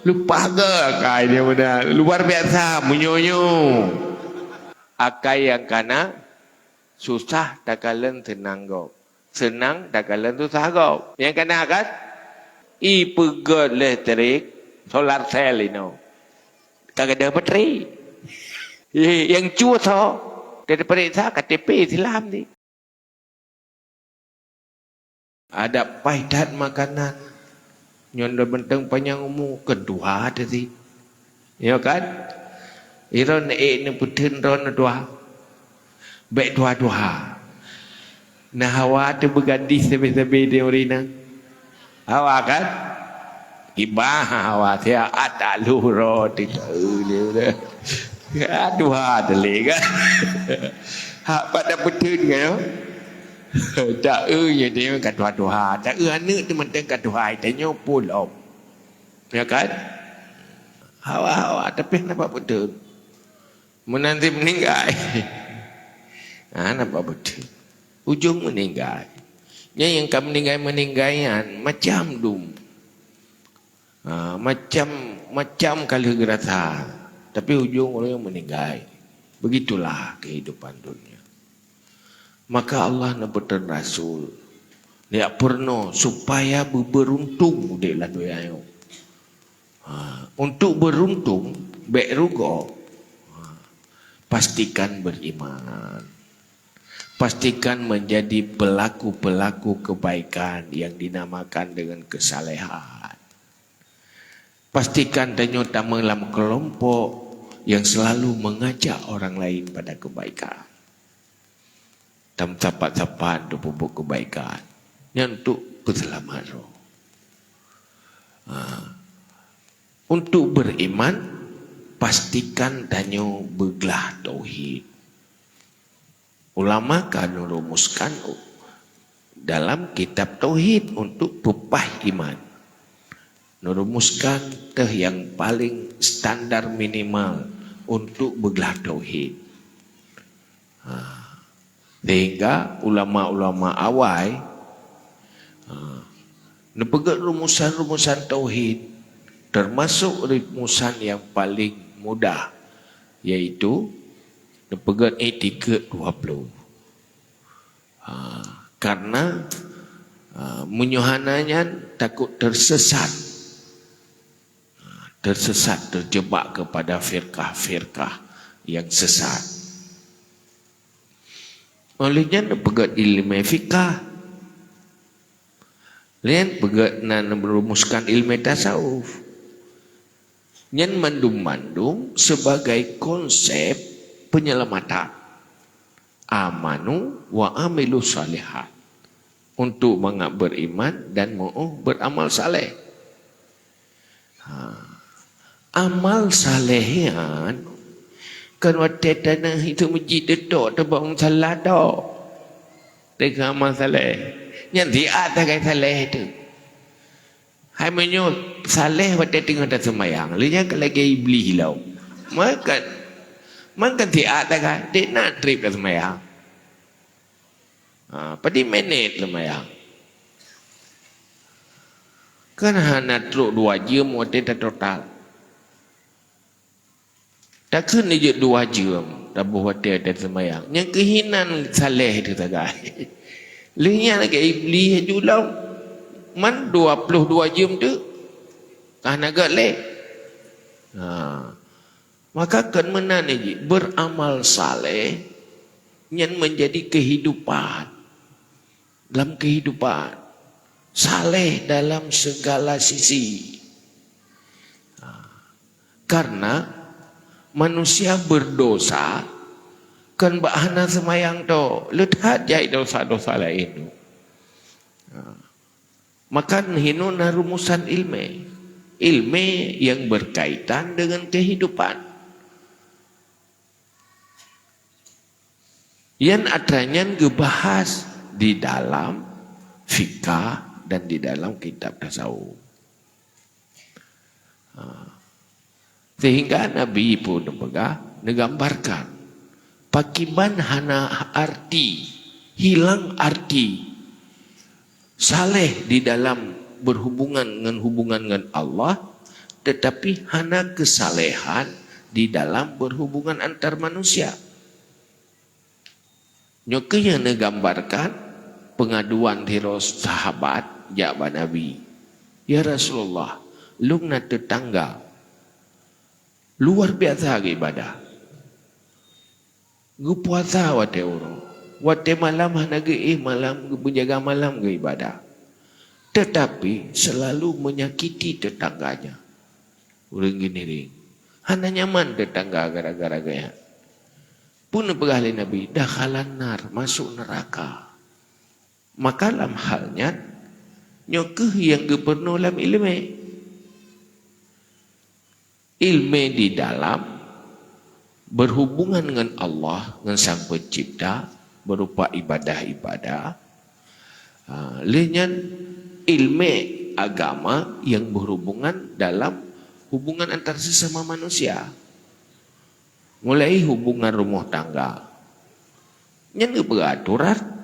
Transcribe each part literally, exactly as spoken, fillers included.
Leupah gét akai dia meunan. Luar biasa, meunyoe-nyoe. Akai nyang kana, susah takalon seunang gob. Seunang takalon susah gob. Nyang kana kan? Ipeugét listrik, solar cell inoe. Ka gadôh bateri. Eh, nyang cue soe? Ka tapeuriksa K T P Islam di. Adak paih that makanan. Nyoe dah beunteng panyang umu, keu tuha teuh sih. Ya kan? Iron ék neupeutheun droe neutuha. Bék tuha-tuha. Nah, hawa teuh beugadih sabe-sabe di urina. Hawa kan? Ibah hawa siat tak lurot itu. Aduh, ada lé kan? Hak pada betul kan? Tak eu ya dia ka tuha-tuha. Tak eu aneuk tu manteng ka tuha, tanyoe pun lom. Ya kan? Hawa-hawa tapi nampak betul. Meunan cit meuninggai. Ha, nampak beutôi. Ujong meuninggai. Nyan nyang ka meuninggai-meuninggai nyan macam dum. Ha, macam, macam ka lheueh geurasa. Tapi ujong ureueng meuninggai. Begitulah kehidupan dunia. Maka Allah neupeutrön rasul. Neujak peurunoe supaya beubeuruntung udép lam donya nyoe. Ha, untuk beruntung, bék rugoe. Ha, pastikan beriman. Pastikan menjadi pelaku-pelaku kebaikan yang dinamakan dengan kesalehan. Pastikan tanyoe tamong lam kelompok yang selalu mengajak orang lain pada kebaikan. Tam sapat-sapat untuk peubuet kebaikan. Nyan untuk peuseulamat droe. Ha. Untuk beriman, pastikan tanyoe beuglah tauhid. Ulama ka neurumuskan dalam kitab tauhid untuk peupah iman. Neurumuskan teuh nyang paling standar minimal untuk beuglah tauhid. Ha. Sehingga ulama-ulama awai, ha, neupeugét rumusan-rumusan tauhid, termasuk rumusan yang paling mudah, yaitu neupeugét iktikeuet dua ploh. Ha, karena, ha, meunyoe hana nyan takot tersesat. Ha, tersesat, terjebak kepada firqah-firqah yang sesat. Oleh nyan neupeugét ileumèe fikah. Lheuh nyan peugét na neurumuskan ileumèe tasawuf. Nyan mandum-mandum sebagai konsep penyelamatan. Amanu wa amilu shalihat. Untuk mangat beriman dan meu'oh beramal saleh. Ha. Amal saleh nyan kan watèe tanoh itu meujideuk tok teubang salah tok. Teuka amal saleh. Nyan siat sagai saleh tu. Hai meunyoe saleh watèe teungoh taseumayang, lé nyan ka lagèe Iblih lom. Makan, makan siat sagai, dek na trép taseumayang. Ha, padum minèt seumayang. Kan hana trok dua jeuem watèe tatotal. Takheun jeuet dua jeuem taboh watèe teuh seumayang. Nyang keuh hinan saleh teuh sagai. Lheuh nyan lagèe Iblih aju lom. Man dua ploh dua jeuem teuh. Ka hana gèt lé. Ha. Maka kon meunan jih, beramal saleh nyan menjadi kehidupan. Dalam kehidupan. Saleh dalam segala sisi. Ha. Karena manusia berdosa, kon bak hana seumayang tok, le that jai dosa-dosa laén tu. Ha. Maka hinoe na rumusan ileumèe. Ileumèe yang berkaitan dengan kehidupan. Nyan atra nyan geubahas di dalam fikah dan di dalam kitab tasawuf. Ha. Sehingga Nabi pun neupeugah, neugambarkan pakiban hana arti, hilang arti saleh di dalam berhubungan ngon hubungan ngon Allah, tetapi hana kesalehan di dalam berhubungan antar manusia. Nyoe keuh nyang neugambarkan peungaduan sidroe sahabat jak bak Nabi, "Ya Rasulullah, lôn na teutangga luar biasa geuibadah. Geupuasa watée uroe, watée malam hana geuéh malam, geumeujaga malam geuibadah. Tetapi selalu menyakiti tetangganya." Ureuëng geuniréng. Hana nyaman teutangga gara-gara geuh nyan. Peue neupeugah lé Nabi? "Dakhalan nar, masuk neuraka." Maka lam hal nyan, nyoe keuh nyang geupeurunoe lam iéleumé. Iéleumé di dalam berhubungan ngon Allah, ngon Sang Pencipta, berupa ibadah-ibadah. Ha, lheueh nyan iéleumé agama nyang berhubungan dalam hubungan antar sesama manusia. Mulai hubungan rumoh tangga. Nyan geupeuaturan.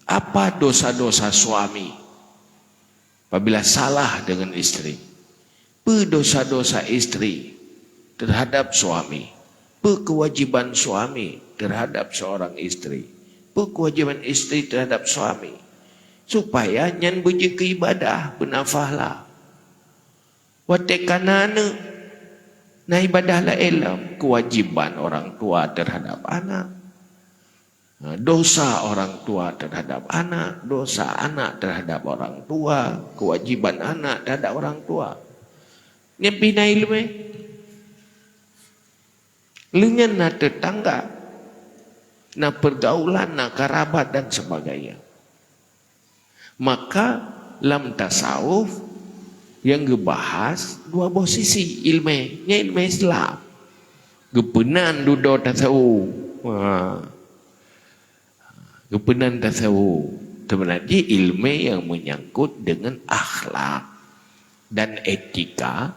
Apa dosa-dosa suami apabila salah dengan istri? Peue dosa-dosa istri terhadap suami? Peue kewajiban suami terhadap seorang istri? Peue kewajiban istri terhadap suami? Supaya nyan beujeuet keu ibadah, beunafah lah. Watée ka na aneuëk, na ibadah laén lom, kewajiban orang tua terhadap anak. Ha, dosa orang tua terhadap anak, dosa anak terhadap orang tua, kewajiban anak terhadap orang tua. Nyan pih na iéleumé. Lheueh nyan na teutangga, na pergaulan, na karabat dan sebagainya. Maka lam tasawuf nyang geubahas dua boh sisi iéleumé, nyan iéleumé Islam. Geupeunan dudoe tasawuf. Ha. Geupeunan tasawuf. Sebenarnya iéleumé nyang menyangkut dengan akhlak dan etika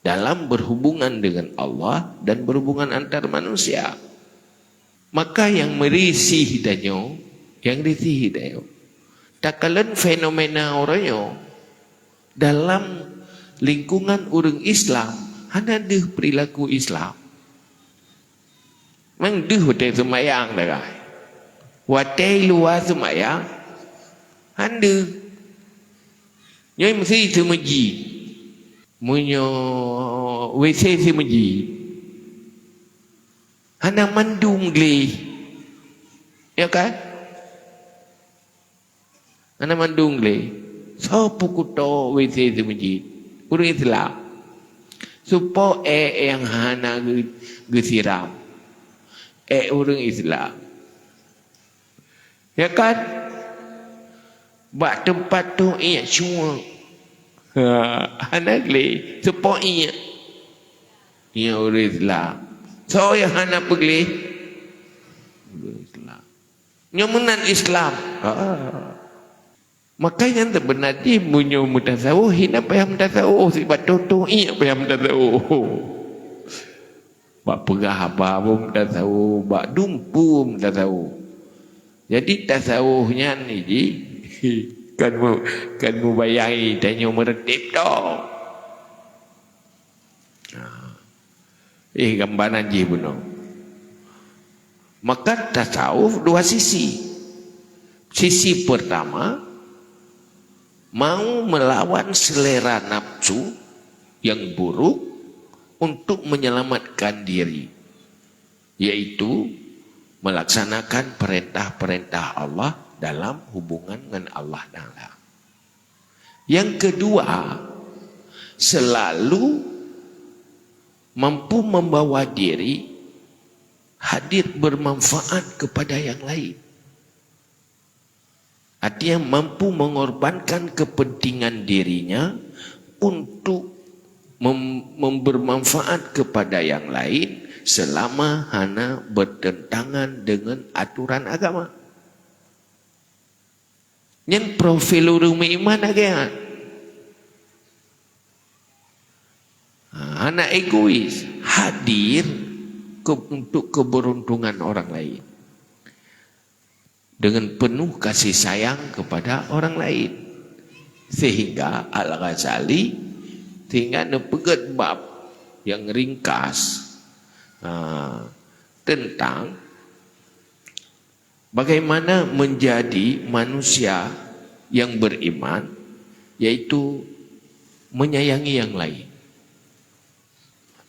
dalam berhubungan dengan Allah dan berhubungan antar manusia. Maka nyang meurisih tanyoe, nyang risih tanyoe, takalon fenomena uroe nyoe dalam lingkungan ureuëng Islam hana deuh perilaku Islam. Memang deuh watée seumayang dah. Watée luwa seumayang, han deuh. Nyoe meusi seumeujid. Meunyoe WC seumeujid. Hana mandum gleh. Ya kan? Hana mandum gleh. Soe peukuto WC seumeujid? Ureuëng Islam. Soe po ék nyang hana geu-, geusiram? Ék ureuëng Islam. Ya kan? Bak teumpat tu iék cuma. Ha, hana gleh. Soe po iék? Iék ureuëng Islam. Soe nyang hana peugleh? Ureuëng Islam. Nyoe meunan Islam. Ha. Makanya sebenarnya meunyoe meutasawuf, hana payah meutasawuf, sibat tutoe iék payah meutasawuf. Bak peugah haba pun meutasawuf, bak dumpeue meutasawuf. Jadi tasawuf nyan ni ji kan mu-, kan mubayangi tanyoe meureutéb tho. Nah. Eh, gambaran jih bunoe. Maka tasawuf dua sisi. Sisi pertama, mau melawan selera nafsu yang buruk untuk menyelamatkan diri, yaitu melaksanakan perintah-perintah Allah dalam hubungan dengan Allah Taala. Yang kedua, selalu mampu membawa diri hadir bermanfaat kepada yang lain. Artinya mampu mengorbankan kepentingan dirinya untuk mem-, membermanfaat kepada yang lain selama hana bertentangan dengan aturan agama. Nyan profil ureuëng meuiman lagée nyan. Ha, hana egois, hadir ke-, untuk keberuntungan orang lain. Dengan penuh kasih sayang kepada orang lain. Sehingga Al-Ghazali Sehingga neupeugét bab nyang ringkas, ha, tentang bagaimana menjadi manusia yang beriman, yaitu menyayangi yang lain.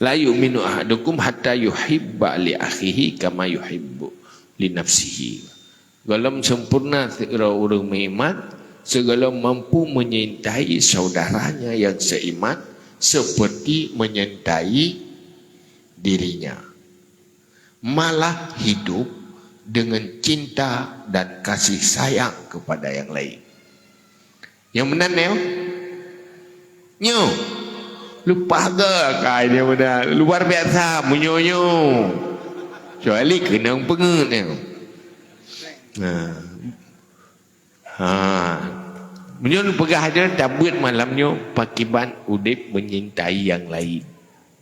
"La yu'minu ahadukum hatta yuhibba li akhihi kama yuhibbu li nafsihi." Gohlom sempurna sidroe ureuëng meuiman, sigohlom mampu menyintai saudaranya yang seiman seperti menyintai dirinya. Malah hidup dengan cinta dan kasih sayang kepada yang lain. Nyang meunan nyoe? Nyoe. Lupa ke akai nyang meunan? Luar biasa meunyoe nyoe. Kecuali keunong peungeuet nyoe. Nah. Ha. Meunyoe peugah aja tabeuet malam nyoe pakiban udeb menyintai nyang lain.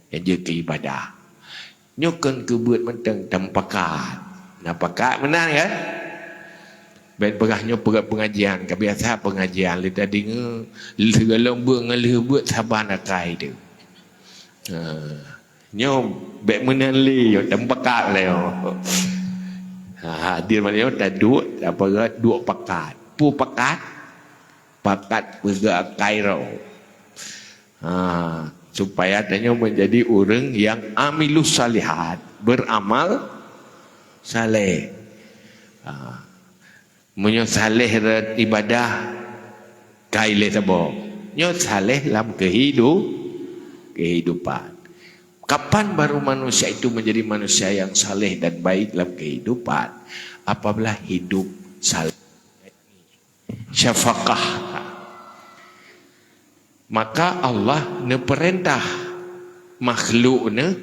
Nyang jeuet keu ibadah. Nyoe kon keu beuet mantong, tamupakat. Na pakat meunan kan? Ben peugah nyoe peugah pengajian, ka biasa pengajian lé tadeungoe, sigohlom beuet ngon lheueh beuet saban akai teuh. Ha, nyoe bèk meunan lé, nyoe tamupakat lé nyoe. Ha, hadir malam nyoe taduek, tapeugah duek pakat. Peue pakat? Pakat peugah akai droe. Ha, supaya tanyoe menjadi ureuëng yang amilus salihat, beramal saleh. Ha, meunyoe saleh rot ibadah, kai lé saboh. Nyoe saleh lam kehidu-, kehidupan. Kapan baru manusia itu menjadi manusia yang saleh dan baik dalam kehidupan? Apabila hidup saleh. Syafaqah. Maka Allah neupeurintah makhluk neuh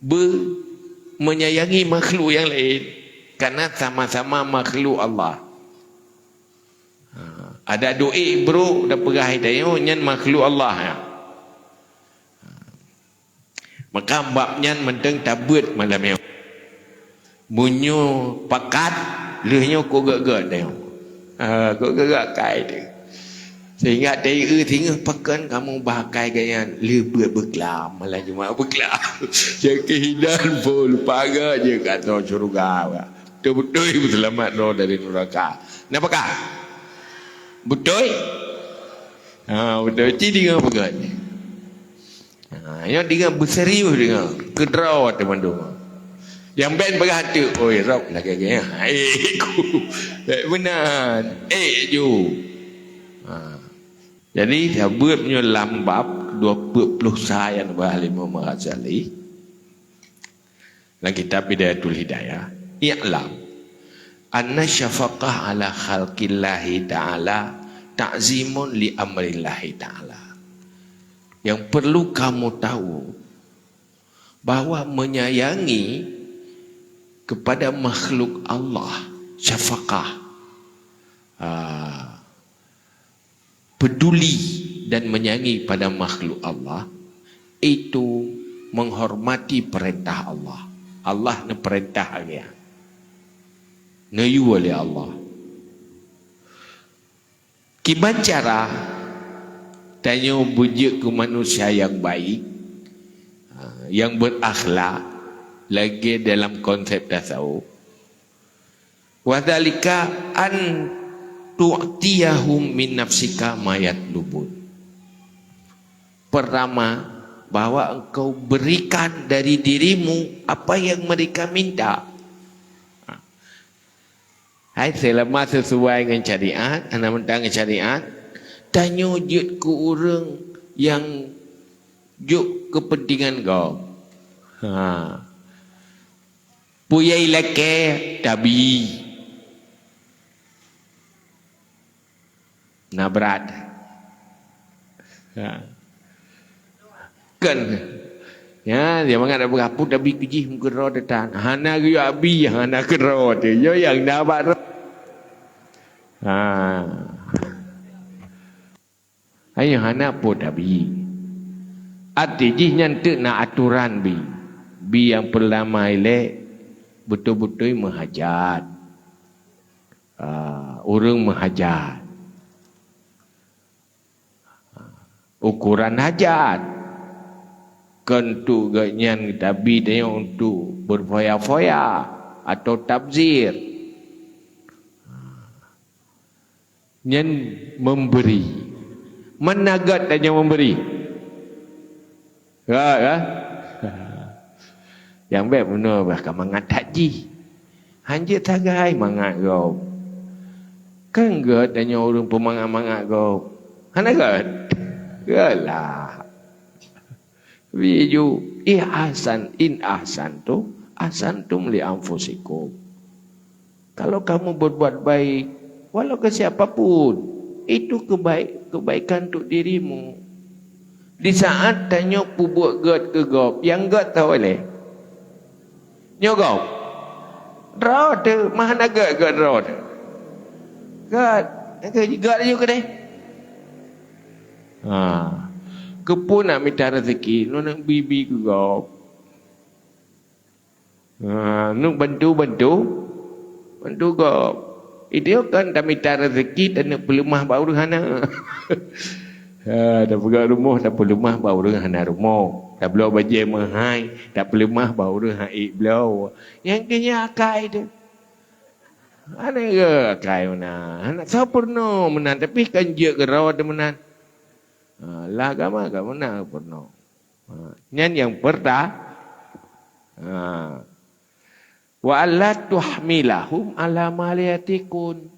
beu-, menyayangi makhluk nyang laén, karena sama-sama makhluk Allah. Ha, adak duek brok tapeugah tanyoe nyan makhluk Allah, ya. Maka bab nyan mantong tabeuet malam nyoe. Meunyoe pakat, lheueh nyoe keu gét-gét nyoe. Ha, keu gét-gét akai teuh. Sehingga teu-eu singoh pakon kamoe bah akai gét nyan, lheueh beuet beuklam, malam Jumat beuklam. Cit keuhidan phon pagat jeuet ka ateueh syeuruga. Beutôi-beutôi beuseulamat droe dari nuraka. Na pakat? Beutôi? Ha, beutôi. Ci deungoe peugah. Ha, nyoe deungoe beuserius deungoe, keudroe teumandum. Nyang ben peugah teuk, "Oi, rab lagèe nyan." Hai, ku. Eh, meunan. Eh, ju. Ha. Jadi, tabeuet nyoe lam bab dua peuet ploh sa nyang bahas lé Imam Ghazali. Lam kitab Bidayatul Hidayah, "I'lam anna syafaqah ala khalqillahi ta'ala ta'zimun li amrillahi ta'ala." Yang perlu kamu tahu, bahwa menyayangi kepada makhluk Allah, syafaqah, ah, peduli dan menyayangi pada makhluk Allah, itu menghormati perintah Allah. Allah neupeurintah lagèe nyan. Neuyue lé Allah. Kiban cara tanyoe beujeuet keu manusia nyang baik, ha, nyang beurakhlak, lagèe dalam konsep tasawuf. "Wa dzalika an tu'tiyahum min nafsika ma yatlubun." Pertama, bahwa engkau berikan dari dirimu apa yang mereka minta. Hai, seulama sisuai ngon syariat, hana meuntang ngon syariat, tanyoe jeuet keu ureueng nyang jok keupeuntengan gob. Ha. Peue nyang ilakèe tabi. Na brat. Ha. Kan. Ya, dia mangat dak beurapot tabi keu jih meukeudroe teuh tan. Hana geuyue abi, hana keudroe teuh. Yo nyang na bak droe. Ha. Ayo hana po tabi. Até jih nyan teuk na atoran bi. Bi nyang peurtama ilèe beutôi-beutôi meuhajat. Ah, ureueng meuhajat. ukuran hajat. Kon untuk geuh nyan tabi tanyoe untuk berfoya-foya atau tabzir. Nyan memberi. Mana gét tanyoe memberi? Gét, kan? Nyang bék bunoe bah ka mangat that jih. Hanjeuet sagai mangat gob. Kan gét tanyoe ureuëng peumangat-mangat gob. Hana gét? Gét lah. Biju, "Ih ahsan, in ahsantum, ahsantum li anfusikum." Kalau kamu berbuat baik, walau ke siapa pun, itu kebaik, kebaikan untuk dirimu. Di saat tanyoe peubuet gét keu gob, nyang gét tahu lé? Nyoe gob. Droe teuh, mah hana gét, gét droe teuh. Gét, gét laju keudeh. Ha. Keupeue nak mita rezeki, nyoe nak bi-bi keu gob. Ha, neuk bantu-bantu, bantu gob. Itu kan tamita rezeki, taneuk peuleumah bak ureuëng hana. Ha, tapeugah rumoh, tapeuleumah bak ureuëng hana rumoh. Tabloe bajée meuhai, tapeuleumah bak ureuëng han ék bloe. Nyang keu nyan akai teuh. Hana gét akai meunan. Hana soe peurunoe meunan, tapi kan jeuet keudroe teuh meunan. Ha, lah agama, agama na peurunoe. Ha, nyan nyang peurta-, ha. "Wa alla tuhmilahum ala ma la yutiqun."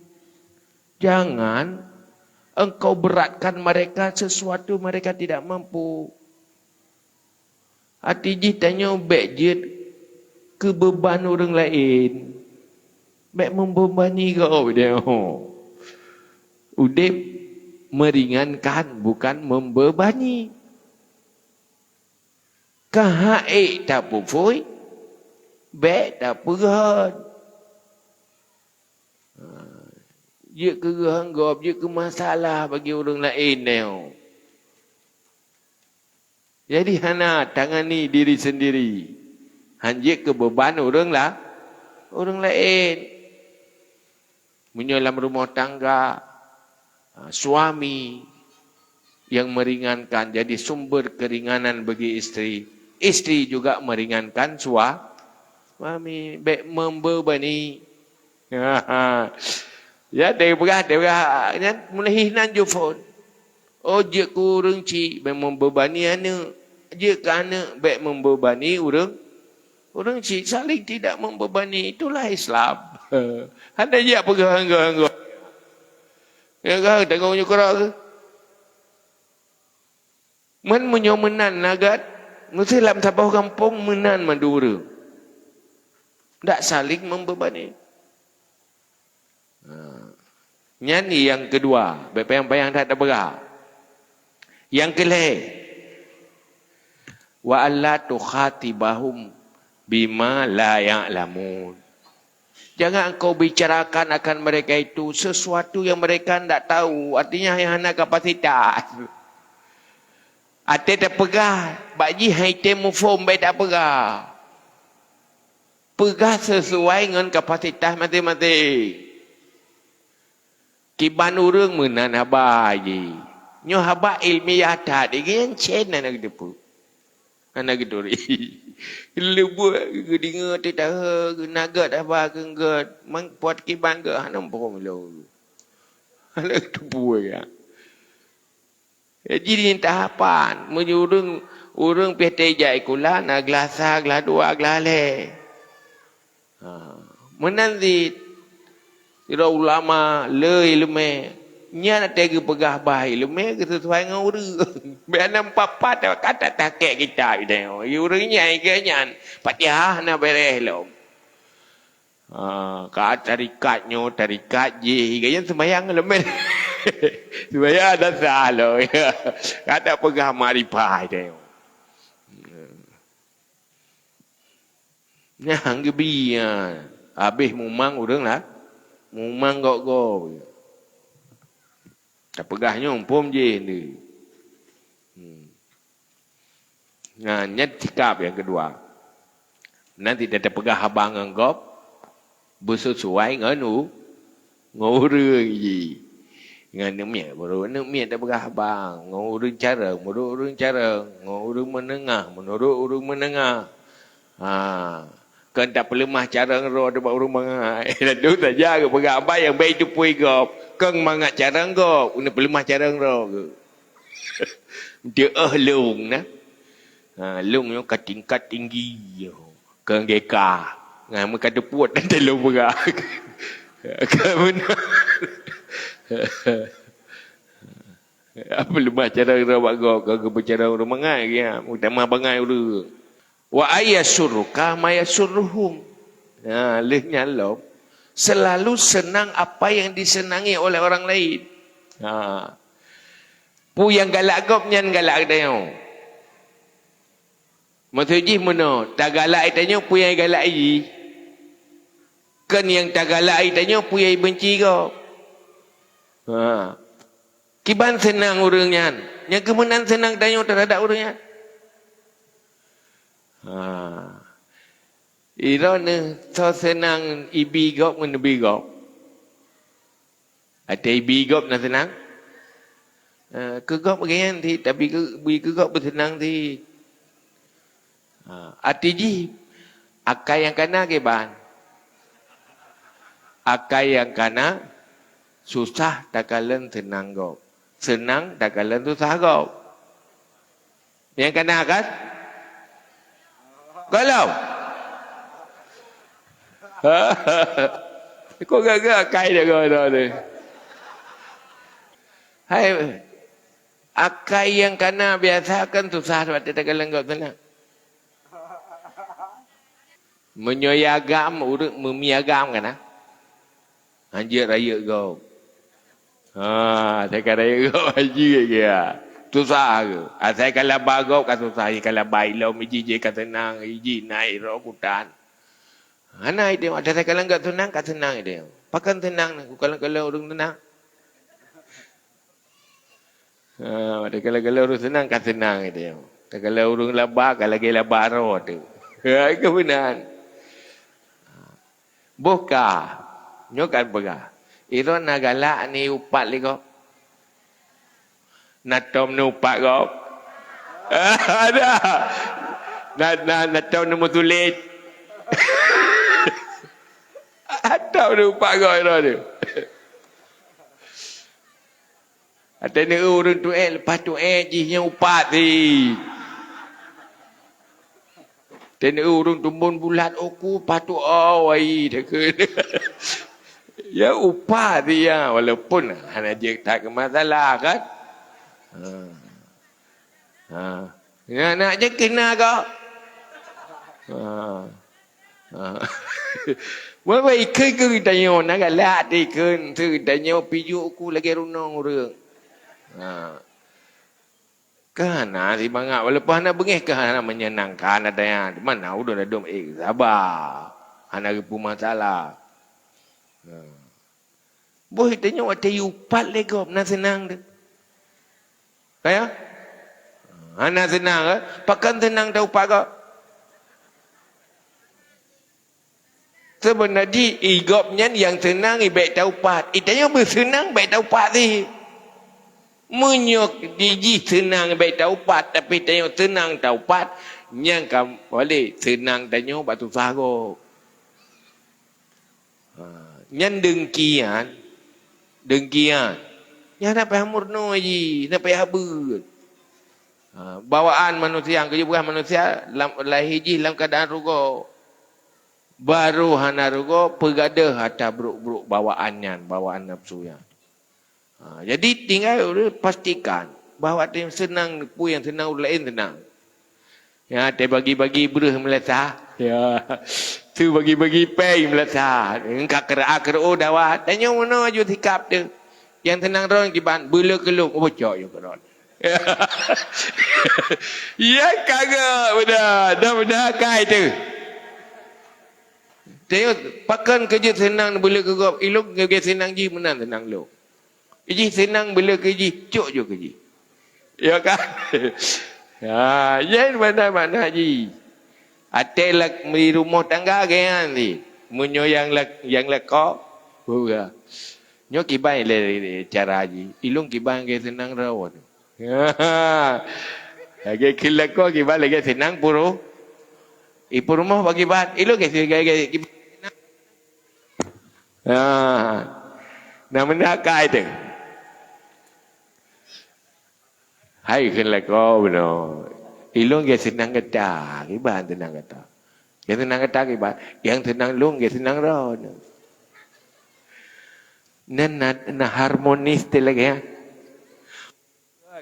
Jangan engkau beratkan mereka sesuatu mereka tidak mampu. Arti jih tanyoe bék jeuet keu beuban ureuëng laén. Bék membebani gob deh. Udeb meringankan, bukan membebani. Ka han ék tapeuphôi, bék tapeugét. Ha, jeuet keu geuhang gob, jeuet keu masalah bagi ureuëng laén nyoe. Jadi hana tangani diri sendiri, han jeuet keu beuban ureuëng la-, ureuëng laén. Meunyoe lam rumoh tangga, ha, suami yang meringankan, jadi sumber keringanan bagi isteri, isteri juga meringankan sua-, suami. Bék membebani. Ya, teupeugah, teupeugah nyan mulai hinan jufon. Oh, jeuet keu ureuëng chik bék membebani aneuëk. Jeuet keu aneuëk bék membebani ureuëng, ureuëng chik. Saling tidak membebani, itulah Islam. Hana jak peugah anggô-anggô. Ya kan, tengok nyoe keurok ke? Man meunyoe meunan na gét, meusti lam saboh gampông meunan mandum ureuëng. Ndak saling membebani. Ha. Nyan nyang keudua, bék payang-payang that tapeugah. Nyang keulhée, "Wa alla tukhatibahum bima la ya'lamun." Jangan engkau bicarakan akan mereka itu sesuatu yang mereka ndak tahu, artinya yang hana kapasitas. Até tapeugah, bak jih hai tém muphom bék tapeugah. Peugah sesuai ngon kapasitas maséng-maséng. Kiban ureuëng meunan haba jih. Nyoe haba ilmiah that, igian cen hana geuteupeue. Hana geuturi. Leubeh geudeungoe teuh tahe, geunagat haba keu gét, man pot kiban gét hana muphom lom. Hana geuteupeue ya. Jadi nyan tahapan, meunyoe ureuëng, ureuëng pih teuh jak sikula, na glah sa, glah dua, glah lhée. Ha, meunan cit, sidroe ulama le iéleumé, nyan até geupeugah bah iéleumé geusesuai ngon ureuëng. Bék na pat-pat ka that-that kitab tanyoe. Ureuëng nyan, gét nyan, Fatihah hana béreh lom. Ha, ka tarikat nyoe, tarikat jih, gét nyan seumayang leumé. Seumayang dah sah lom. Ka that peugah makrifah tanyoe. Nyang geubi, ha, habéh mumang ureuëng lah, mumang gob-gob. Tapeugah nyoe muphom jih ni. Hmm. Nah, nyan sikap nyang keudua. Nanti tapeugah haba ngon gob, beusesuai ngon u-, ngon ureuëng jih. Ngon aneuk miet, meunurot aneuk miet tapeugah abang, ngon ureueng carông, meunurot ureueng carông, ngon ureueng meunengah, meunurot ureueng meunengah. Ha, kon tapeuleumah carông droe teuh bak ureueng mangat. Laju saja geupeugah abang nyang bèk jiteupeue gob, kon mangat carông gob, keuneuk peuleumah carông droe geuh. Deuh lông nah. Ha, lông nyoe ka tingkat tinggi nyoe. Keu G K. Ngai meuka teupot dan teuh lông peugah. Ka beuna. Apa leumah carông droe bak gob, ka geupeucarông ureueng mangat geuh, meutamah bangai ureueng. Wa ayasurruka ma yasurruhum. Ha, lheueh nyan lom, selalu senang apa yang disenangi oleh orang lain. Ha. Peue nyang galak gob nyan galak geutanyoe. Maksud jih meunoe, tagalak geutanyoe peue nyang galak jih. Kon nyang tagalak geutanyoe peue nyang benci gob. Ha. Kiban seunang ureueng nyan, nyang keu meunan seunang tanyoe teuhadap ureueng nyan. Ha. Droeneuh soe seunang ibi gob ngon neubi gob? Watèe ibi gob na seunang? Eh, keu gob geuyan cit, tapi keu, bri keu gob beuseunang cit. Ha, arti jih, akai nyang kana kiban. Akai nyang kana susah takalon seunang gob. Seunang takalon susah gob. Nyang kana kan? Gohlom. Kok gagah akai dak gohlom ni? Hai, akai nyang kana biasa kan susah watèe takalon gob seunang. Meunyoe agam, ureueng meumi agam kana? Hanjeuet rayeuk gob. Ha, asai ka rayeuk gob hanjeuet geuh. Susah geuh. Asai ka laba gob ka susah, ka laba ilom iji jih ka seunang, iji naik roh kutan. Hana ideh, asai ka laba gob seunang ka seunang ideh. Pakon seunang na, ku kalon-kalon ureueng seunang. Ha, watèe kalon-kalon ureueng seunang ka seunang ideh. Takalon ureueng laba ka lagèe laba roh teuh. Ha, keubeunang. Boh ka, nyoe kan peugah, droeneuh na galak ni upat lé gob? Na tom neuupat gob? Ada. Na, na, na tom neumeutuléh? Atau neuupat gob droeneuh? Watèe neueu ureueng tuét, leupah tuét jih nyan upat cit. Watèe neueu ureueng tumbon bulat, uku patut awai takheun. Ya upat cit ya, walaupun hana jeuet that keu masalah kan. Ha. Ha. Nyan nak jeuet keu na kah? Ha. Ha. Wai, wai, ikheun keu geutanyoe, na galak deh ikheun, keu geutanyoe pijuek ku lagèe runong ureueng. Ha. Ka na simangat, walaupun hana beungèh ka hana menyenangkan ata nyan. Teuma na ulôn ladôm, eh, saba. Hana geupeumasalah. Ha. Boh tanyoe watèe upat lé gob na seunang teuh. Ka ya? Hana seunang, eh? Pakon seunang teuh upat gob? Seubeuna jih, i gob nyan nyang seunang i bèk taupat. I tanyoe beuseunang bèk taupat cit. Meunyoe di jih seunang bèk taupat, tapi tanyoe seunang taupat, nyan ka paléng seunang tanyoe bak susah gob. Ha, nyan deungki nyan, deungki nyan. Nyan hana payah meurunoe jih, hana payah beuet. Ha, bawaan manusia, keujeuet peugah manusia lam, lahé jih lam keuadaan rugoe. Barô hana rugoe, peugadôh atra brôk-brôk bawaan nyan, bawaan nafeusu nyan. Ha, jadi tinggai ureueng pastikan bahwa tem seunang, peue nyang seunang ureueng laén seunang. Ya, teuh bagi-bagi breueh meulasa. Ya. Tu bagi-bagi péng meulasa. Engka keureuah keureuh dawa. Tanyoe meunoe aju sikap teuh. Nyang seunang droe kiban beuleueh keu lôn, oh, bocok yue keudroe. Ya kagak beuna, dah beuna kai teuh. Teuh pakon keu jeuet seunang beuleueh keu gob, ilôn keu seunang jih meunan seunang lôn. Jih seunang beuleueh keu jih, cok ju keu jih. Ya kan? Ya, nyan makna-makna jih. Até lak-, di rumoh tangga geuyan cit. Meunyoe nyang lak-, nyang lakoe, peugah. Nyoe kiban lé cara jih. Ilong kiban lagèe seunang droe. Lagèe kheun lakoe kiban lagèe seunang puru-, i peurumoh bak kiban. Ilong lagèe se-, lagèe, lagèe kiban seunang. Ha. Na meunan akai teuh. Hai kheun lakoe bunoe. Ilong lagèe seunang gata, kiban seunang gata. Nyang seunang gata kiban, nyang seunang lôn lagèe seunang droeneuh. Nan na, na harmonis teuh lagèe nyan.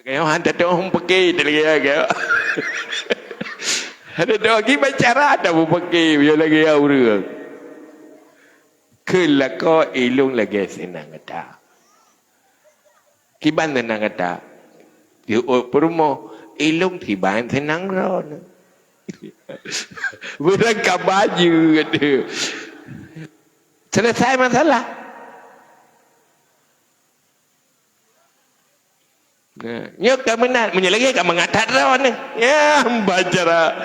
Kayong han tatu'oh mupeuke teuh lagèe nyan kayong. Han tatu'oh kiban cara tamupeuke, meunyoe lagèe nyan ureueng. Kheun lakoe ilong lagèe seunang gata. Kiban seunang gata. Di ôk peurumoh, ilong kiban seunang droeneuh. Beurangkaban jeuet. Selesai masalah. Nah, nyoe ka meunan, meunyoe lagèe ka mangat that droeneuh. Ya, bacara.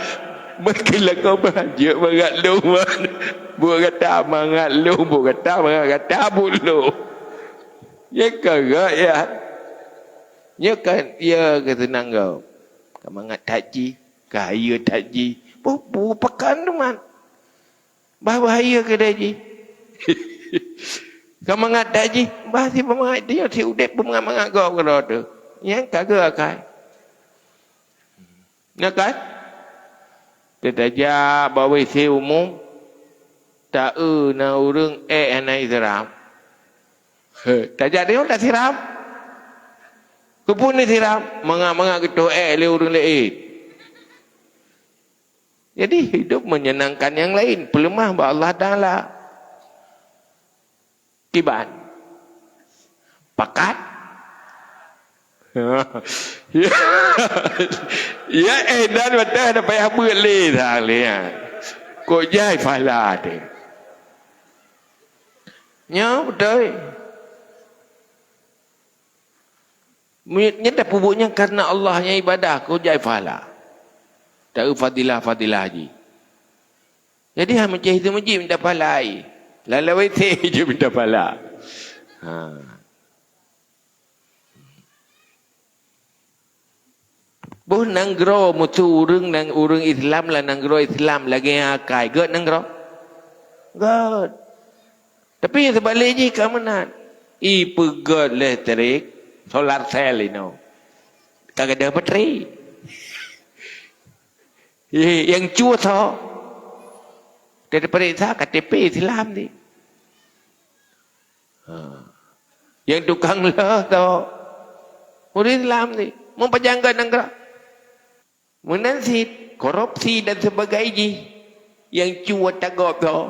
Meukeulakoe jeuet mangat lôn. Buet gata mangat lôn, buet gata mangat gata buet lôn. Nyoe ka gak ya. Nyoe ka ya keuseunang gob. Ka mangat that jih, ka hayeue that jih. Boh, boh pakon teuma. Bah bahaya keudeh jih. Ka mangat that jih, bah si peumangat tanyoe si udeb peumangat-mangat gob keudroe teuh. Nyan ka geu akai. Nyan kan? Teutajak bak W C umum, ta-eu na ureueng ék hana isiram. He, tajak tanyoe tasiram. Keupeue neusiram? Mangat-mangat geutoh ék lé ureueng laén. Jadi, hidup menyenangkan yang lain, peuleumah bak Allah Taala. Kiban? Pakat? Ya, ya, eh, dan betul ada payah buat lé dah lé, ya. Kok jai pahala teuh. Nya, betul. Nyan tapeubuet nyan karena Allah, nyan ibadah, kok jai pahala. Taeu fadilah-fadilah jih. Jadi, ha, meucéh itu meuji minta pahala ai. Lalawai teh je minta pahala. Ha. Boh nanggroe musoh ureueng, nang ureueng Islam lam nanggroe Islam lagèe akai. Gèt nanggroe? Gèt. Tapi nyang seubalek jih ka meunan. Ipeugèt listrik, solar cell inoe. Ka gadôh bateri. Eh, nyang cue soe? Teupeuriksa K T P Islam di. Ha. Nyang tukang lheueh soe? Ureueng Islam di. Meupajan gèt nanggroe. Meunan cit, korupsi dan sebagainya jih nyang cue tagôp soe?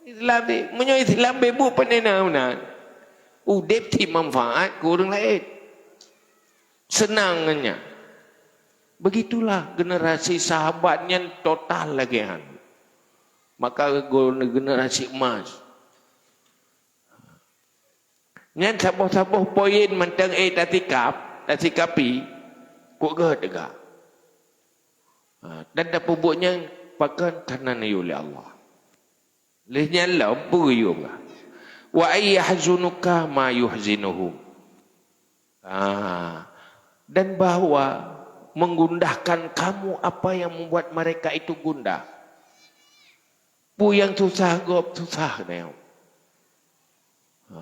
Islam di. Meunyoe Islam beubuet panena meunan, udeb cit manfaat keu ureueng laén. Seunang ngon nyan. Begitulah generasi sahabat nyan total lagèe nyan. Maka generasi emas. Nyan saboh-saboh poin mantong ék tasikap, tasikapi, kok gèt teuga. Ha, dan tapeubuet nyan pakon karena neuyue lé Allah. Lheueh nyan lom peue geuyue, "Wa ay yahzunuka ma yuhzinuhum." Ha, dan bahwa menggundahkan kamu apa yang membuat mereka itu gundah. Peue nyang susah gob susah nyoe. Ha.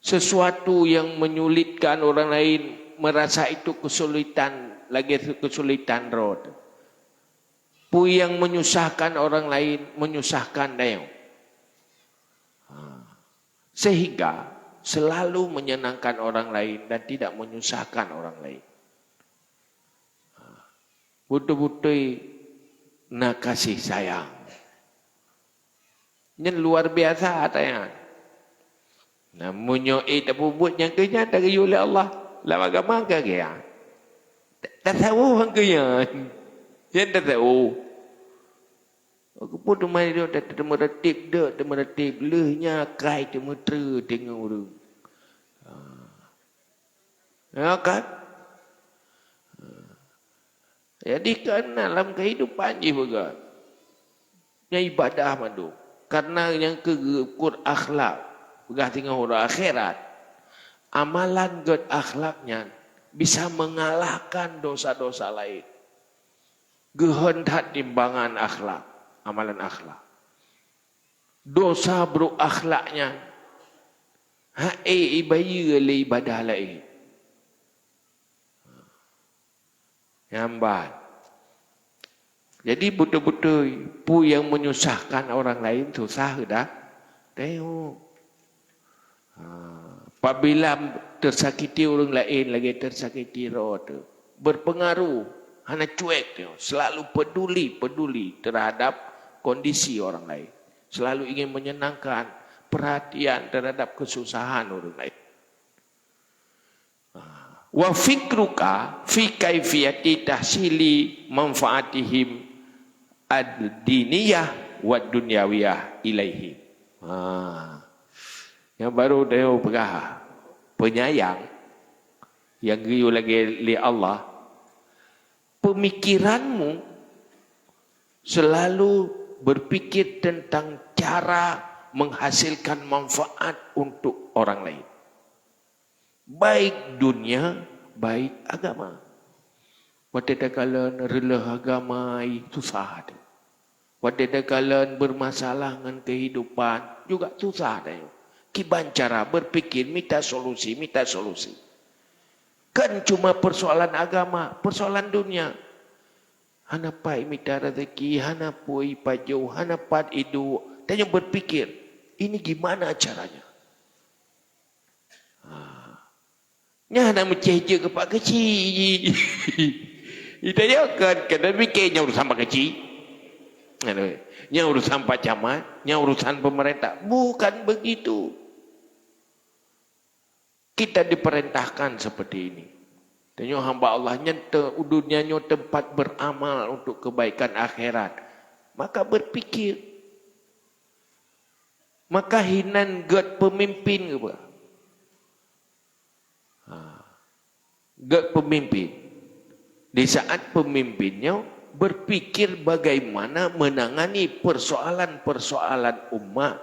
Sesuatu yang menyulitkan orang lain merasa itu kesulitan, lagèe kesulitan droe. Peue nyang menyusahkan orang lain, menyusahkan tanyoe. Ha. Sehingga selalu menyenangkan orang lain dan tidak menyusahkan orang lain. Beutôi-beutôi na kasih sayang. Nyan luar biasa ata nyan. Nah, meunyoe ék tapeubuet nyang keu nyan tageuyue lé Allah, lam agama ka geuya. Tasawuf nyang keu nyan. Nyan tasawuf. Keupeue teuma nyoe ta-, ta-, teumeureutéb deuek, teumeureutéb lheueh nyan akai teumeutreue teungoh ureueng. Ha. Ya kan? Ha. Jadi, keunan lam keuhidupan jih peugah. Nyan ibadah mandum. Karena nyang keu geuukur akhlak. peugah singoh uroe akhirat, amalan gét akhlak nyan bisa mengalahkan dosa-dosa laén. Geuhon that timbangan akhlak, amalan akhlak. Dosa brok akhlak nyan hana ibayeue lé ibadah laén. Nyan ban. Jadi beutôi-beutôi, peue nyang menyusahkan orang laén susah dah. Tengok. Ha, apabila tersakiti ureuëng laén lagée tersakiti droe teuh, berpengaruh, hana cuek teuh, selalu peduli, peduli terhadap kondisi orang lain. Selalu ingin menyenangkan, perhatian terhadap kesusahan orang lain. Wa fikruka fi kaifiyati tahsili manfaatihim ad-diniyah wa dunyawiyah ilaihim. Ha. Nyang barô tanyoe peugah, penyayang nyang geuyue lagée lé Allah, pemikiranmu selalu berpikir tentang cara menghasilkan manfaat untuk orang lain. Baik dunia, baik agama. Watée takalon reuloh agama, ai susah teuh. Watée takalon bermasalah ngon kehidupan, juga susah teuh. Kiban cara berpikir, mita solusi, mita solusi. Kan cuma persoalan agama, persoalan dunia. Hana pat mita rezeki, hana peue ipajoh, hana pat iduek. Tanyoe berpikir, ini gimana caranya? Ha. Nyan hana meucéh jeuet keu Pak Keuchik. Ita nyoe kan, kan dah mikir nyan urusan Pak Keuchik. Nyan urusan Pak Camat, nyan urusan pemerintah. Bukan begitu. Kita diperintahkan seperti ini. Tanyoe hamba Allah nyan te-, dunia nyoe tempat beramal untuk kebaikan akhirat. Maka berpikir. Maka hinan gét pemimpin ke apa? Ha. Gét pemimpin. Di saat pemimpin nyoe berpikir bagaimana menangani persoalan-persoalan umat.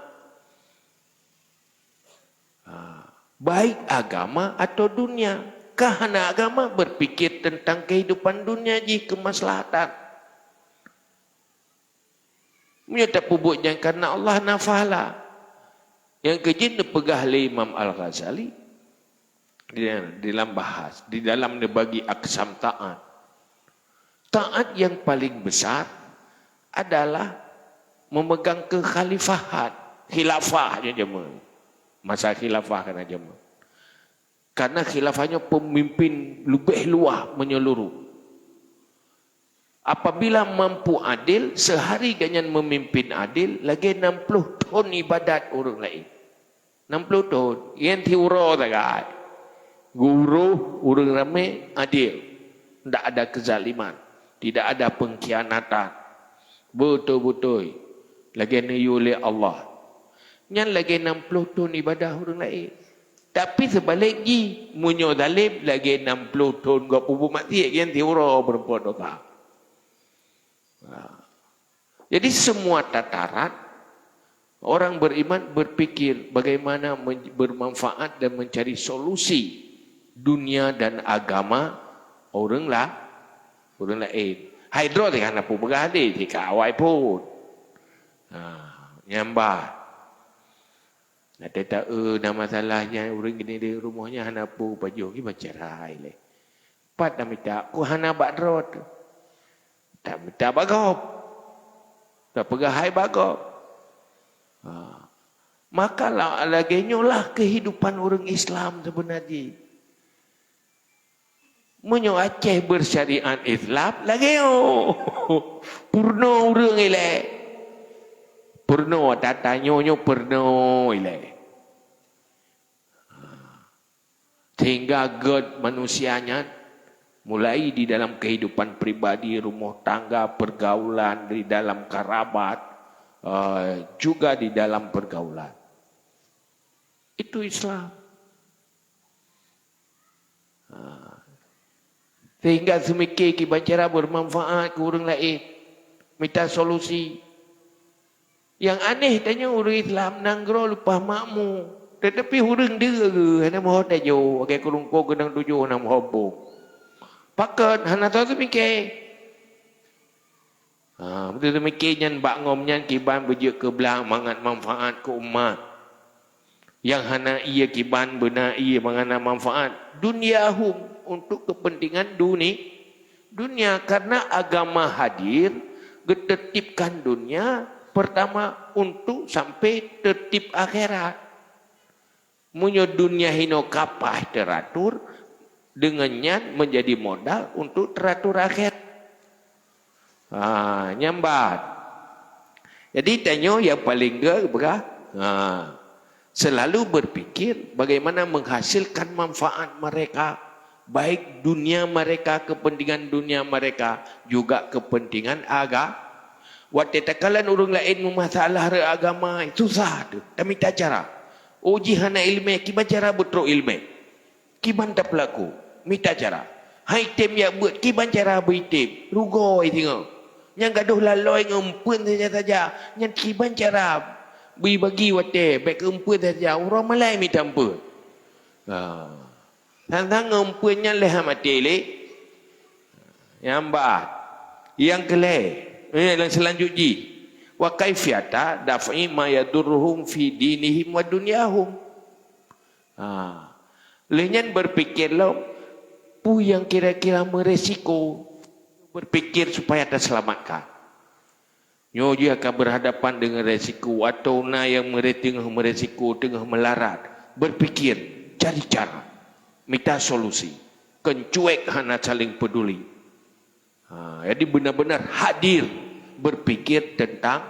Ha, baik agama atau dunia. Kah hana agama berpikir tentang kehidupan dunia jih kemaslahatan. Meunyoe tapeubuet nyan karena Allah, nafahlah. Nyang keujeuet neupeugah lé Imam Al-Ghazali di, di dalam bahas, di dalam neubagi aksam taat. Taat yang paling besar adalah memegang kekhalifahan, khilafah nyan jameun. Masa khilafah kana jameun. Karena khilafah nyoe pemimpin leubeh luwah menyeluruh. Apabila mampu adil, sehari gobnyan memimpin adil, lagée nam ploh thon ibadat ureuëng laén. Nam ploh thon, nyang siuroe sagai. Geuroh ureuëng ramé adil. Tidak ada kezaliman, tidak ada pengkhianatan. Beutôi-beutôi lagée neuyue lé Allah. Nyan lagée nam ploh thon ibadah ureuëng laén. Tapi seubalek jih, meunyoe zalem lagée nam ploh thon gop peubuet maksiet, nyang siuroe beureumpok dosa. Ha. Jadi semua tataran orang beriman berpikir bagaimana men-, bermanfaat dan mencari solusi dunia dan agama orang la-, orang lain. Hai droe teuh hana peue peugah deh, jika awai pun. Ha, nyambah. Nah, teta, eh, na masalah nyan ureuëng gini di rumoh nyan hana peue pajoh, ki baca rai leh. Pat na mita, ku hana bak droe teuh. Tak mita bak gob. Tak peugah hai bak gob. Ha. Maka la-, lagée nyoe lah kehidupan ureuëng Islam sebenarnya. Meunyoe Aceh bersyariat Islam, lagée nyoe. Purno ureuëng ilée. Purno, tata nyoe, nyoe purno ilée. Sehingga gét manusia nyan mulai di dalam kehidupan pribadi, rumah tangga, pergaulan, di dalam kerabat, eh, juga di dalam pergaulan. Itu Islam. Ha. Sehingga seumike kiban cara bermanfaat keu ureuëng laén. Mita solusi. Nyang aneh tanyoe ureuëng Islam nanggroe leupah makmu. Tetapi ureuëng deuh hana meuho tajok, lagée keurungkong keunong tujoh hana meuho bông. Pakon hana tahu teumike. Ha, beutôi teumike nyan bak ngom nyan kiban beujeuet keu blah mangat manfaat keu umat. Nyang hana ié kiban beuna ié mangat na manfaat. Dunyahum, untuk kepentingan duni-, dunia. Karena agama hadir, geutertibkan dunia pertama untuk sampai tertib akhirat. Meunyoe dunia hinoe ka paih teratur, dengan nyan menjadi modal untuk teratur akhirat. Ha, nyambat. Jadi tanyoe yang paling geupeugah, ha, selalu berpikir bagaimana menghasilkan manfaat mereka, baik dunia mereka, kepentingan dunia mereka, juga kepentingan aga-, watée takalon ureuëng laén meumasalah rot agama, susah teuh, tamita cara. Oh, jih hana iéleumé, kiban cara beutrok iéleumé. Kiban tapeulaku, mita cara. Hai tem jak beuet, kiban cara beuitem, rugoe singoh. Nyang gadôh laloi ngon eumpeuen saja-saja, nyan kiban cara beuibagi watée, bék keu eumpeuen saja, uroe malée mita eumpeuen. Ha. Sang-sang ngon eumpeuen nyan lheueh maté lé. Nyang beuat. Nyang keulhée, eh, nyang seulanjut jih. Wa kaifiyata daf'i ma yadurruhum fi dinihim wa dunyahum. Ha. Lheueh nyan berpikir lom, peue nyang kira-kira meuresiko, berpikir supaya teuselamatkan. Nyoe jih akan berhadapan dengan resiko, atau na nyang meure-, teungoh meuresiko, teungoh meularat. Berpikir, cari cara, mita solusi. Kon cuek hana saling peduli. Ha, jadi benar-benar hadir berpikir tentang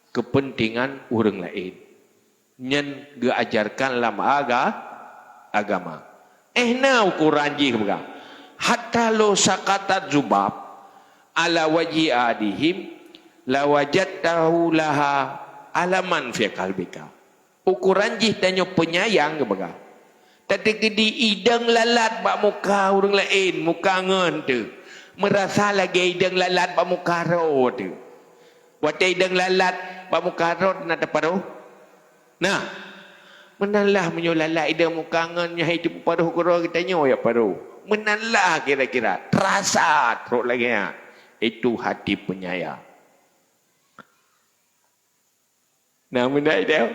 kepentingan ureuëng laén. Nyan geuajarkan lam aga-, agama. Eh, na ukoran jih peugah, "Hatta lo sakatat zubab ala wajhi adihim lawajadtahu laha alaman fi qalbika." Ukoran jih tanyoe peunyayang geupeugah. Tateukeudi idong lalat bak muka ureuëng laén, muka ngon teuh. Meurasa lagée idong lalat bak muka droe teuh. Watée idong lalat bak muka droe na taparoh? Nah, meunan lah meunyoe lalat idong muka ngon nyan hai teupeuparoh keudroe geutanyoe jak paroh. Meunan lah kira-kira, terasa trok lagée nyan. Itu hati penyayang. Nah, meunan idong.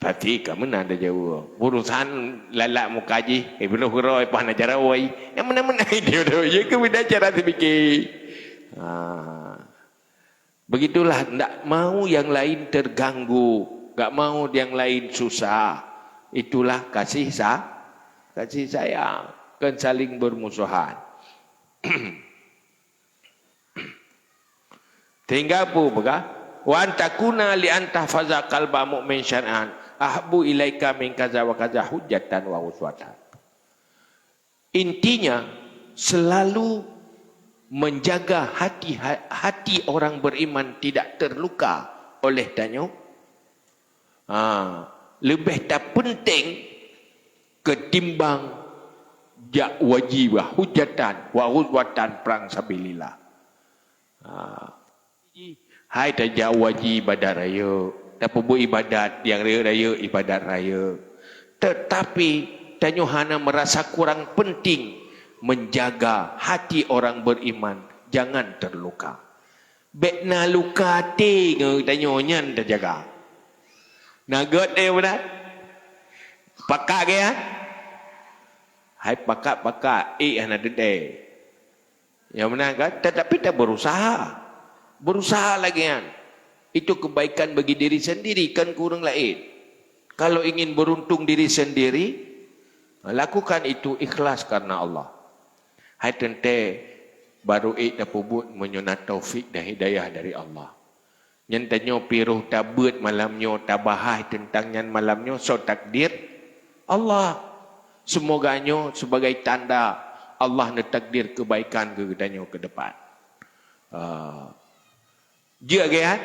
Tapi ka meunan tajaweueb. Urusan lalat muka jih, eh, peunoh keudroe, paih na jaroe. Nyang meunan-meunan idong, ya keu beda cara teupike. Ha. Begitulah, ndak mau yang lain terganggu, nggak mau yang lain susah. Itulah kasih sa-, kasih sayang, kon saling bermusuhan. Sehingga Abu peugah, "Wa antakuna li antahfaza qalba mu'min syar'an ahabbu ilaika min kaza wa kaza hujjatan wa uswatan." Intinya, selalu menjaga hati, hati orang beriman tidak terluka oleh tanyoe, ha, leubeh tapeunténg ketimbang jak wajhi, hujatan, wa ghazwatan, prang sabilillah. Ha. Hai tajak wajhi ibadat rayeuk, tapeubuet ibadat nyang rayeuk-rayeuk ibadat rayeuk. Tetapi tanyoe hana merasa kurang penting menjaga hati orang beriman jangan terluka. Bék na luka até ngon tanyoe nyan tajaga. Na gét, eh, beuna? Pakat keu nyan? Hai pakat-pakat, ék hana teuntée. Ya beuna kan? Tetapi taberusaha. Berusaha lagée nyan. Itu kebaikan bagi diri sendiri, kan keu ureuëng laén. Kalau ingin beruntung diri sendiri, lakukan itu ikhlas karena Allah. Hai teuntée baru ék tapeubuet meunyoe na taufik dan hidayah dari Allah. Nyan tanyoe pih roh tabeuet malam nyoe, tabahas teuntang nyan malam nyoe, soe takdir Allah. Seumoga nyoe sibagai tanda Allah neutakdir keubaikan keu geutanyoe keu depan. Ah. Jeuet lagée nyan?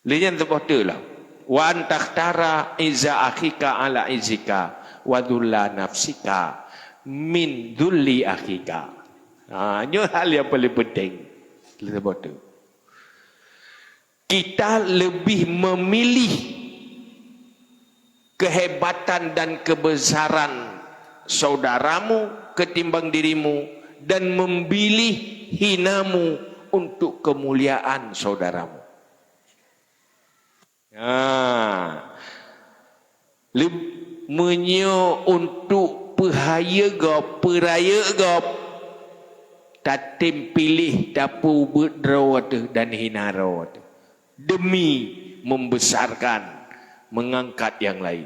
Lé nyan saboh teuk lah. "Wa an takhtara izza akhika ala izzika wa dhulla nafsika min dhulli akhika." Ha, nyoe hal nyang paling penting. Lé saboh teuk. Kita lebih memilih kehebatan dan kebesaran saudaramu ketimbang dirimu, dan memilih hinamu untuk kemuliaan saudaramu. Nah, leb-, meunyoe untuk peuhayeue gob, peurayeuk gob, tatem piléh tapeubuet droe teuh dan hina droe teuh, demi membesarkan, mengangkat yang lain.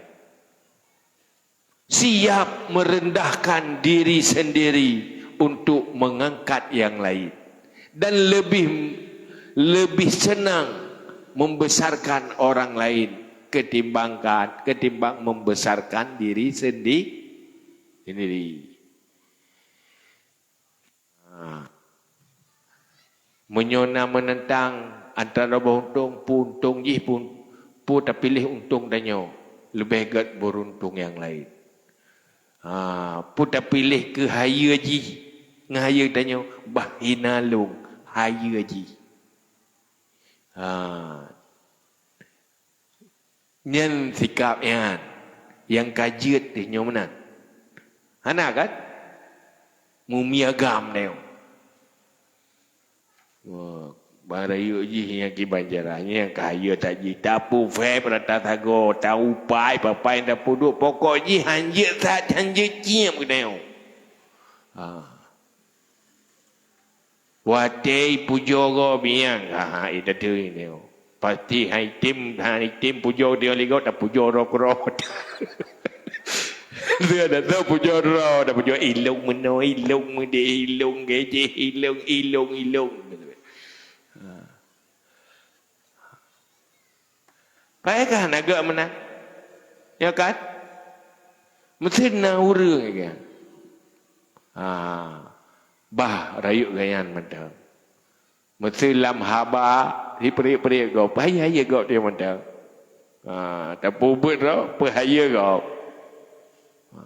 Siap merendahkan diri sendiri untuk mengangkat yang lain, dan lebih, lebih senang membesarkan orang lain ketimbangkan, ketimbang membesarkan diri sendi-, sendiri. Ha. Meunyoe na meunentang antara boh untông, peue untông jih pun, peue tapiléh untông tanyoe, leubeh gét beuruntung nyang laén. Ha, peue tapiléh keu hayeue jih ngon hayeue tanyoe, bah hina lôn hayeue jih. Ha. Nyan sikab nyan nyang ka jeuet teuh nyoe meunan. Hana kan? Meumiagam tanyoe. Wah, barayek jih nyang kiban cara, nyang ka hayeue that jih. Tapeuphép rata sagoe, taupai papai tapeuduek, pokok jih hanjeuet that, hanjeuet cieb geutanyoe. Ha. Watèe pujoe gob nyang, ha, ha, eh, tateueng nyoe. Pasti hai tem, hai tem pujoe dia lé gob, tapujoe droe keudroe. Dia dah tahu pujoe droe, tapujoe ilong meunoe, ilong meudeh, ilong gejeh, ilong, ilong, ilong. Ha. Paikah na geuh meunan? Ya kan? Meusti na ureueng lagèe nyan. Ha, bah rayeuk geuh nyan mantong. Meusti lam haba, sipriek-priek gob, peuhayeue gob dia mantong. Ha, tapeubuet droe, peuhayeue gob. Ha.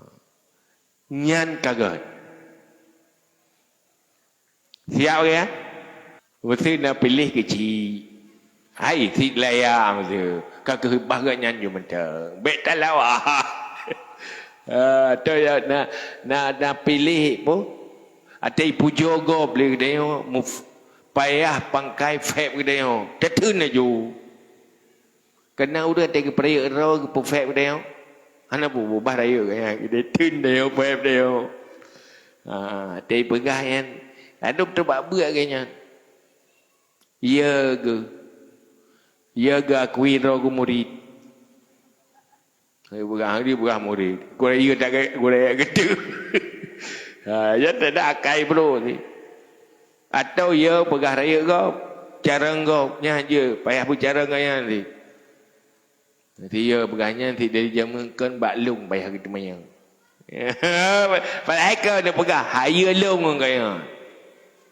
Nyan ka gét. Siap ya? Meusti na piléh keuchik. Hai, sit laya meusti. Ka keuh bah gét nyan ju mantong. Bèk talawa. Ah, tu ya, na, na, na piléh pun. Até pujoe gob lé geutanyoe, muf-, payah pangkai phép geutanyoe. Teuteueng laju. Keunan ureueng watèe geupeurayeuk droe, geupeuphép geutanyoe, hana peue, bah rayeuk geutanyoe, geuteuteueng tanyoe phép tanyoe. Ha, watèe peugah nyan, ladôm teubak beuet geuh nyan. Ye geuh, ye geuh akui droe geuh murit. Peugah, peugah murit. Gurèe ye tak gurèe geutanyoe. Ha, ya tak ada akai bro ni. Atau ye peugah rayeuk gob, carông gob, nyan je, payah beucarông ngon nyan lé. Nanti ye peugah nyan sit dari jameun kon bak lôn payah geuteumanyong. Padahai keu neupeugah, hayeue lôn ngon gaya.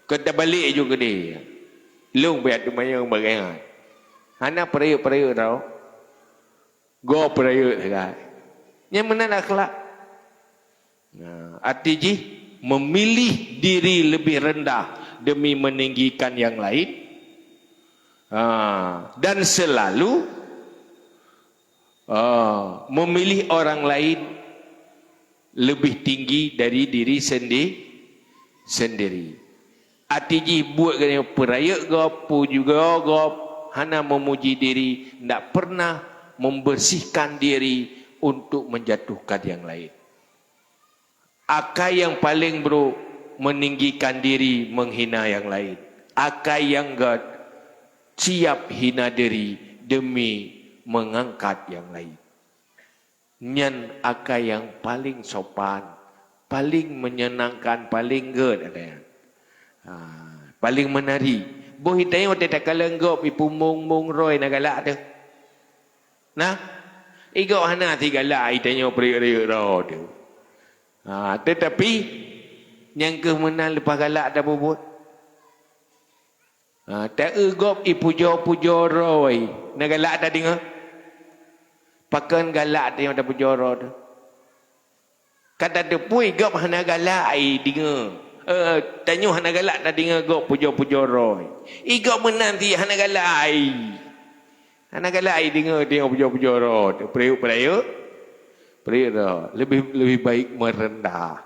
Keu tabalek ju keudeh. Lôn payah teumanyong bak gaya. Hana peurayeuk-peurayeuk tau. Gob peurayeuk sagai. Nyan meunan akhlak. Nah, arti jih memilih diri lebih rendah demi meninggikan yang lain. Ha, dan selalu, ha, memilih orang lain lebih tinggi dari diri sendi-, sendiri. Arti jih buet geutanyoe peurayeuk gob, pujoe gob, hana memuji diri, ndak pernah membersihkan diri untuk menjatuhkan yang lain. Akai nyang paleng brok meninggikan diri, menghina nyang laén. Akai nyang gét siap hina diri demi mengangkat nyang laén. Nyan akai nyang paleng sopan, paleng menyenangkan, paleng gét akai nyan. Ha, paleng meunari. Boh itanyoe watèe takalon gob ipeumong-mong droe na galak teuh. Nah, i gob hana sigalak itanyoe peurayeuk-rayeuk droe teuh. Ha, teutapi nyang keuh meunan leupah galak tapeubuet. Ha, ta-eu gob ipujoe-pujoe droe, na galak tadeungoe? Pakon galak tanyoe tapujoe droe teuh? Ka tateupeue gob hana galak ai deungoe. Eh, tanyoe hana galak tadeungoe gob pujoe-pujoe droe. I gob meunan sit hana galak ai. Hana galak ai deungoe, deungoe pujoe-pujoe droe, peurayek-peurayek, peurayek droe. Lebih, lebih baik merendah.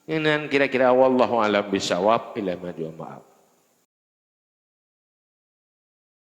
Nyan kira-kira wallahu a'lam bishawab, ila ma jua maaf.